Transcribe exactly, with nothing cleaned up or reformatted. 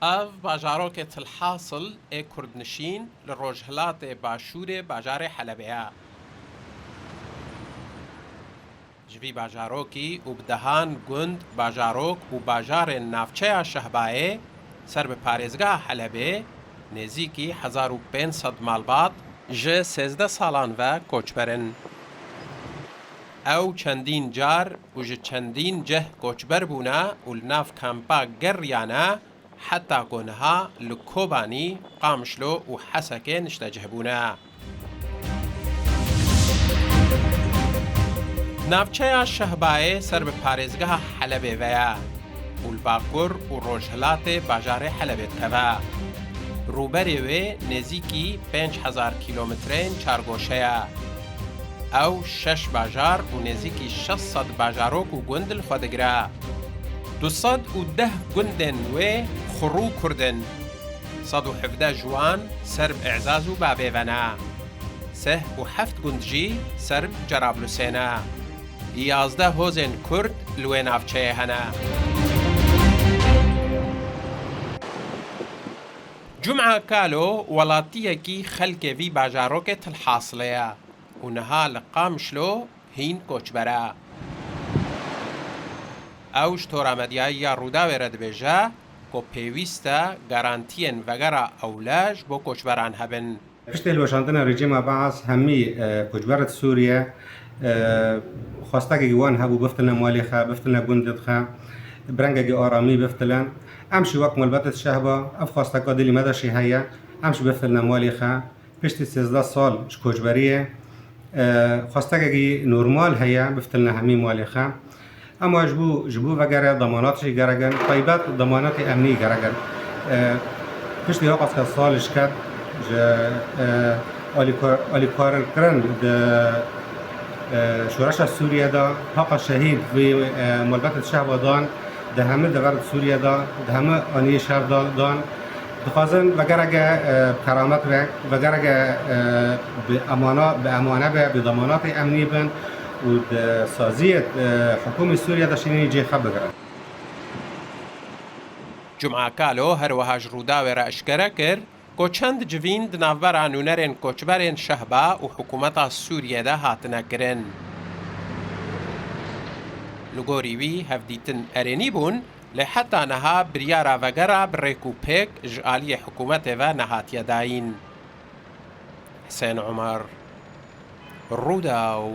Ev bajarokê Tilhasil ê kurdnişîn li rojhilatê başûrê bajarê Helebê ye. Ji vî bajarokî û bi dehan gund, bajarok û bajarên navçeya Şehbayê ser bi parêzgeha Helebê nêzîkî hezar û pênc sed malbat ji sêzdeh salan ve koçber in. Ew çendîn car û ji çendîn cih koçber bûne û li nav kampa geriyane, heta ku niha li Kobanî, Qamişlo û Hesekê niştecih bûne. Navçeya Şehbayê ser bi parêzgeha Helebê ve ye û li bakur û rojhilatê bajarê Helebê dikeve. Rûberê wê nêzîkî pênc hezar kîlometreyên çargoşe ye. Ew şeş bajar û nêzîkî şeş sed bajarok û gund li xwe digire. Du sed û deh gundên wê xurû kurd in. Sed û hevdeh ji wan ser bi Îzaz û Babê ve ne. Sih û heft gund jî ser bi Cerablusê ne. Yazdeh hozên kurd li wê navçeyê hene. Cuma Kalo welatiyekî xelkê vî bajarokê Tilhasilê ye û niha li Qamişlo hîn koçber e. Ew ji Tora Medyayî ya Rûdawê re dibêje ku pêwîst e garantiyên vegera ewle ji bo koçberan hebin. Piştî hilweşandina rejîma Baas hemî, e, koçberê Sûriye, e, xwestekekî wan hebû biftilne malê xwe, biftilne gundê xwe, bi rengekî aramî biftilin. Em jî wek malbatê Şehba ev xwesteka dilî me de jî heye, em jî biftilne malê xwe. Piştî sêzdeh sal ji koçberiyê, e, xwestekekî normal heye, biftilne hemî malê xwe. Ema ji bo, ji bo vegere demanat jî gerek in, taybet demanatê emnî gerek in. E, piştî heqas ke sal ji ket ji, e, alîkar-, alîkarkirin di, e, şoreşa Sûriye de, heqa şehîd vî, e, malbatê Şehba dan, di hemî deverê Sûriye de, di hemî aniyê şer de dan, dixwazin vegereke, e, keramet be, vegereke, e, bi emana, bi emane be, bi demanatê emnî bin û di saziyê, e, hikûmê Sûriye de şînî cê xwe bigirin. Cuma Kalo her wiha ji Rûdawê re eşkere kir ku çend civîn di navbera nûnerên koçberên Şehba û hikûmeta Sûriyê de hatine kirin. Li gorî wî hevdîtin erênî bûn, lê heta niha biryara vegera bi rêk û pêk ji aliyê hikûmetê ve nehatiye dayîn. Hisên Omer, Rûdaw.